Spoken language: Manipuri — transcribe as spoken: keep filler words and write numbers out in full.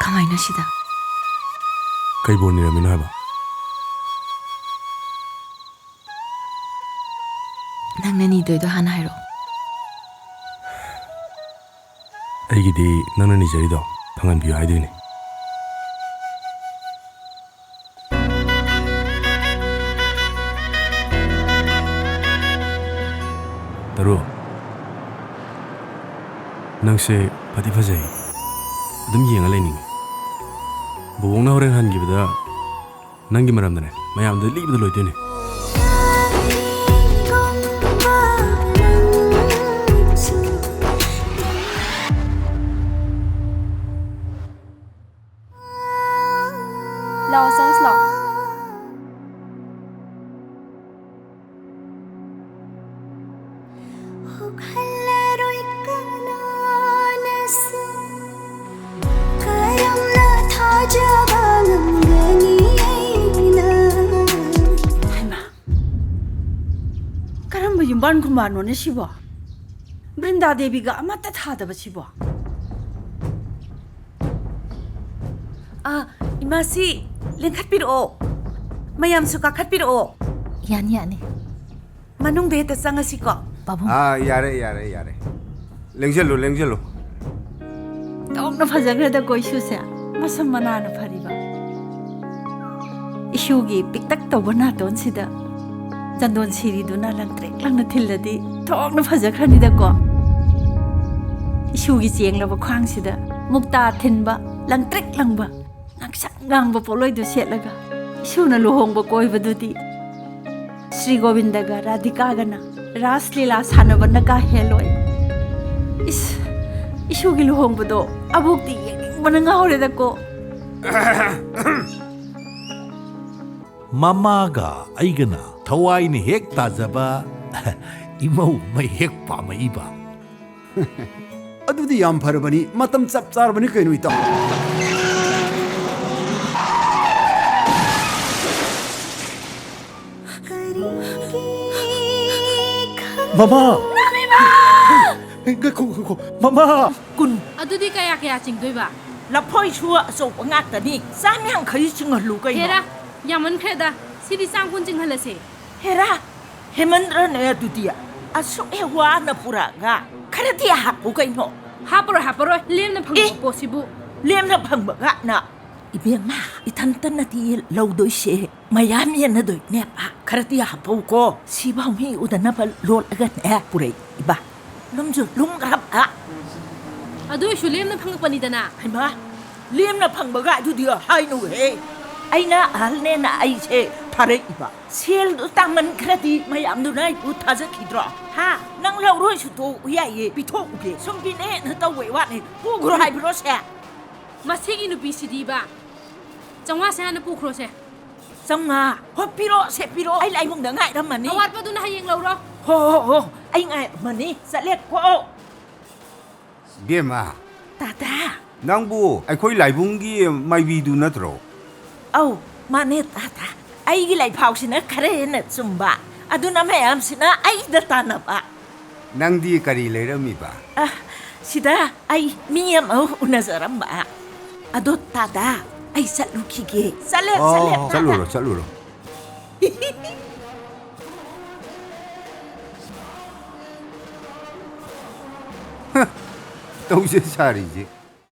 ꯀꯃꯥꯏꯅ ꯁꯤꯗ? ꯀꯩ ꯕꯣꯔ ꯅꯤꯔꯝꯃꯤꯅꯣ ꯍꯥꯏꯕ? ꯅꯪꯅ ꯅꯤꯗꯣꯏꯗꯣ ꯍꯥꯟꯅ ꯍꯥꯏꯔꯛꯑꯣ꯫ ꯑꯩꯒꯤꯗꯤ ꯅꯪꯅ ꯅꯤꯖꯔꯤꯗꯣ ꯐꯪꯍꯟꯕꯤꯌꯨ ꯍꯥꯏꯗꯣꯏꯅꯤ꯫ ꯇꯔꯨ, ꯅꯪꯁꯦ ꯐꯗꯤ ꯐꯖꯩ꯫ ꯑꯗꯨꯝ ꯌꯦꯡꯉ ꯂꯩꯅꯤꯡꯉꯤ꯫ ꯕꯣꯕꯣꯛꯅ ꯍꯣꯔꯦꯟ ꯍꯟꯈꯤꯕꯗ ꯅꯪꯒꯤ ꯃꯔꯝꯗꯅꯦ ꯃꯌꯥꯝꯗ ꯂꯤꯕꯗ ꯂꯣꯏꯗꯣꯏꯅꯦ꯫ ꯂꯥꯛꯑꯣ, ꯆꯪꯁꯤ ꯂꯥꯛꯑꯣ꯫ ꯎꯍꯜꯂꯔꯣꯏ ꯀꯅꯥꯅꯁꯨ ꯀꯔꯝꯅ ꯊꯥꯖꯕ ꯉꯝꯒꯅꯤ ꯑꯩꯅ? ꯍꯩꯃꯥ, ꯀꯔꯝꯕ ꯌꯨꯝꯕꯥꯟ ꯈꯨꯝꯕꯥꯟꯅꯣꯅꯦ ꯁꯤꯕꯣ? ꯕ꯭ꯔꯤꯟꯗꯥ ꯗꯦꯕꯤꯒ ꯑꯃꯠꯇ ꯊꯥꯗꯕ ꯁꯤꯕꯣ? ꯑꯥ, ꯏꯃꯥꯁꯤ ꯂꯦꯡꯈꯠꯄꯤꯔꯛꯑꯣ, ꯃꯌꯥꯝꯁꯨ ꯀꯥꯈꯠꯄꯤꯔꯛꯑꯣ꯫ ꯌꯥꯅꯤ, ꯌꯥꯅꯤ꯫ ꯃꯅꯨꯡꯗ ꯍꯦꯛꯇ ꯆꯪꯉꯁꯤꯀꯣ꯫ ꯄꯥꯕꯨꯡ꯫ ꯑꯥ, ꯌꯥꯔꯦ, ꯌꯥꯔꯦ, ꯌꯥꯔꯦ꯫ ꯂꯦꯡꯁꯤꯜꯂꯨ, ꯂꯦꯡꯁꯤꯜꯂꯨ꯫ ꯊꯣꯛꯅ ꯐꯖꯈ꯭ꯔꯦꯗꯀꯣ ꯏꯁꯨꯁꯦ꯫ ꯃꯁꯝ ꯃꯅꯥꯅ ꯐꯔꯤꯕ꯫ ꯏꯁꯨꯒꯤ ꯄꯤꯛꯇꯛ ꯇꯧꯕ ꯅꯥꯇꯣꯟꯁꯤꯗ ꯆꯟꯗꯣꯟ ꯁꯤꯔꯤꯗꯨꯅ ꯂꯪꯇ꯭ꯔꯤꯛ ꯂꯪꯅ ꯊꯤꯜꯂꯗꯤ ꯊꯣꯛꯅ ꯐꯖꯈ꯭ꯔꯅꯤꯗꯀꯣ꯫ ꯏꯁꯨꯒꯤ ꯆꯦꯡꯂꯕ ꯈ꯭ꯋꯥꯡꯁꯤꯗ ꯃꯨꯛꯇꯥ ꯊꯤꯟꯕ ꯂꯪꯇ꯭ꯔꯤꯛ ꯂꯪꯕ ꯉꯥꯡꯁꯪ ꯉꯥꯡꯕ ꯄꯣꯠꯂꯣꯏꯗꯨ ꯁꯦꯠꯂꯒ ꯏꯁꯨꯅ ꯂꯨꯍꯣꯡꯕ ꯀꯣꯏꯕꯗꯨꯗꯤ ꯁ꯭ꯔꯤ ꯒꯣꯕꯤꯟꯗꯒ ꯔꯥꯙꯤꯀꯥꯒꯅ ꯔꯥꯁ ꯂꯤꯂꯥ ꯁꯥꯟꯅꯕꯅ ꯀꯥ ꯍꯦꯜꯂꯣꯏ꯫ ꯏꯁ, ꯏꯁꯨꯒꯤ ꯂꯨꯍꯣꯡꯕꯗꯣ ꯑꯕꯣꯛꯇꯤ ꯌꯦꯡꯅꯤꯡꯕꯅ ꯉꯥꯎꯔꯦꯗꯀꯣ꯫ ꯃꯃꯥꯒ ꯑꯩꯒꯅ ꯊꯋꯥꯏꯅ ꯍꯦꯛ ꯇꯥꯖꯕ ꯏꯃꯧ ꯑꯃ ꯍꯦꯛ ꯄꯥꯝꯃꯛꯏꯕ꯫ ꯑꯗꯨꯗꯤ ꯌꯥꯝ ꯐꯔꯕꯅꯤ, ꯃꯇꯝ ꯆꯞ ꯆꯥꯔꯕꯅꯤ ꯀꯩꯅꯣ, ꯏꯇꯥꯎ꯫ ꯃꯃꯥ! ꯉꯥꯏꯈꯣ, ꯉꯥꯏꯈꯣ, ꯃꯃꯥ! ꯀꯨꯟ꯫ ꯑꯗꯨꯗꯤ ꯀꯌꯥ ꯀꯌꯥ ꯆꯤꯡꯗꯣꯏꯕ? ꯂꯐꯣꯏꯁꯨ ꯑꯆꯧꯕ ꯉꯥꯛꯇꯅꯤ꯫ ꯆꯥꯝ ꯌꯥꯡꯈꯩ ꯆꯤꯡꯍꯜꯂꯨ ꯀꯩꯅꯣ꯫ ꯍꯦꯔꯥ, ꯌꯥꯝꯃꯟꯈ꯭ꯔꯦꯗ꯫ ꯁꯤꯗꯤ ꯆꯥꯝ ꯀꯨꯟ ꯆꯤꯡꯍꯜꯂꯁꯦ꯫ ꯍꯦꯔꯥ, ꯍꯦꯃꯟꯗ꯭ꯔꯅꯦ ꯑꯗꯨꯗꯤ? ꯑꯁꯨꯛ ꯍꯦꯛ ꯋꯥꯅ ꯄꯨꯔꯛꯑꯒ ꯈꯔꯗꯤ ꯍꯥꯞꯄꯨ ꯀꯩꯅꯣ꯫ ꯍꯥꯄꯔꯣꯏ, ꯍꯥꯄꯔꯣꯏ꯫ ꯂꯦꯝꯅ ꯐꯪꯕ ꯑꯦ, ꯄꯣꯠꯁꯤꯕꯨ꯫ ꯂꯦꯝꯅ ꯐꯪꯕ ꯒꯥꯏꯅ? ꯏꯕꯦꯝꯃ, ꯏꯊꯟꯇꯅꯗꯤ ꯂꯧꯗꯣꯏꯁꯦ ꯃꯌꯥꯝ ꯌꯦꯟꯅꯗꯣꯏꯅꯦꯕ꯫ ꯈꯔꯗꯤ ꯍꯥꯞꯄꯧꯀꯣ꯫ ꯁꯤꯐꯥꯎ ꯃꯤ ꯎꯗꯅꯕ ꯂꯣꯠꯂꯒꯅꯦ ꯄꯨꯔꯛꯏꯕ꯫ ꯂꯨꯝꯁꯨ ꯂꯨꯝꯈ꯭ꯔꯕ꯫ ꯑꯗꯨ ꯑꯣꯏꯁꯨ ꯂꯦꯝꯅ ꯐꯪꯉꯛꯄꯅꯤꯗꯅ꯫ ꯍꯩꯃꯥ, ꯂꯦꯝꯅ ꯐꯪꯕꯒ ꯑꯗꯨꯗꯤ ꯍꯥꯏꯅꯨꯍꯦ꯫ ꯑꯩꯅ ꯑꯍꯜꯅꯦꯅ ꯑꯩꯁꯦ ꯊꯥꯔꯛꯏꯕ꯫ ꯁꯦꯜꯗꯨ ꯇꯥꯃꯟꯈ꯭ꯔꯗꯤ ꯃꯌꯥꯝꯗꯨꯅ ꯑꯩꯕꯨ ꯊꯥꯖꯈꯤꯗ꯭ꯔꯣ? ꯍꯥ? ꯅꯪ ꯂꯧꯔꯣꯏꯁꯨ ꯇꯣꯛꯎ ꯌꯥꯏꯌꯦ, ꯄꯤꯊꯣꯛꯎꯒꯦ꯫ ꯁꯨꯝ ꯄꯤꯅꯦꯅ ꯇꯧꯕꯩ ꯋꯥꯅꯤ꯫ ꯄꯨꯈ꯭ꯔꯣ ꯍꯥꯏꯕ꯭ꯔꯣ ꯁꯦ? ꯃꯁꯤꯒꯤ ꯅꯨꯄꯤꯁꯤꯗꯤꯕ, ꯆꯥꯝꯃꯉꯥꯁꯦ ꯍꯥꯟꯅ ꯄꯨꯈ꯭ꯔꯣꯁꯦ꯫ ꯆꯥꯝꯃꯉꯥ? ꯍꯣ, ꯄꯤꯔꯛꯑꯣꯁꯦ, ꯄꯤꯔꯛꯑꯣ꯫ ꯑꯩ ꯂꯥꯏꯕꯨꯡꯗ ꯉꯥꯏꯔꯝꯃꯅꯤ꯫ ꯑꯋꯥꯠꯄꯗꯨꯅ ꯍꯌꯦꯡ ꯂꯧꯔꯣ꯫ ꯍꯣ, ꯍꯣ, ꯍꯣ, ꯑꯩ ꯉꯥꯏꯔꯝꯃꯅꯤ꯫ ꯆꯠꯂꯦꯀꯣ꯫ ꯕꯦꯝꯃ꯫ ꯇꯥꯗꯥ꯫ ꯅꯪꯕꯨ ꯑꯩꯈꯣꯏ ꯂꯥꯏꯕꯨꯡꯒꯤ ꯃꯥꯏꯕꯤꯗꯨ ꯅꯠꯇ꯭ꯔꯣ? ꯑꯧ, ꯃꯥꯅꯦ ꯇꯥꯗꯥ꯫ ꯑꯩꯒꯤ ꯂꯥꯏꯐꯥꯎꯁꯤꯅ ꯈꯔ ꯍꯦꯟꯅ ꯆꯨꯝꯕ, ꯑꯗꯨꯅ ꯃꯌꯥꯝꯁꯤꯅ ꯑꯩꯗ ꯇꯥꯟꯅꯕ꯫ ꯅꯪꯗꯤ ꯀꯔꯤ ꯂꯩꯔꯝꯃꯤꯕ? ꯑ, ꯁꯤꯗ ꯑꯩ ꯃꯤ ꯑꯃ ꯎꯅꯖꯔꯝꯕ꯫ ꯑꯗꯣ ꯇꯥꯗꯥ, ꯑꯩ ꯆꯠꯂꯨꯈꯤꯒꯦ꯫ ꯆꯠꯂꯦ, ꯑꯣ, ꯆꯠꯂꯦ, ꯇꯥꯗꯥ꯫ ꯆꯠꯂꯨꯔꯣ, ꯆꯠꯂꯨꯔꯣ꯫ ꯍ, ꯇꯧꯁꯦ ꯁꯥꯔꯤꯁꯦ꯫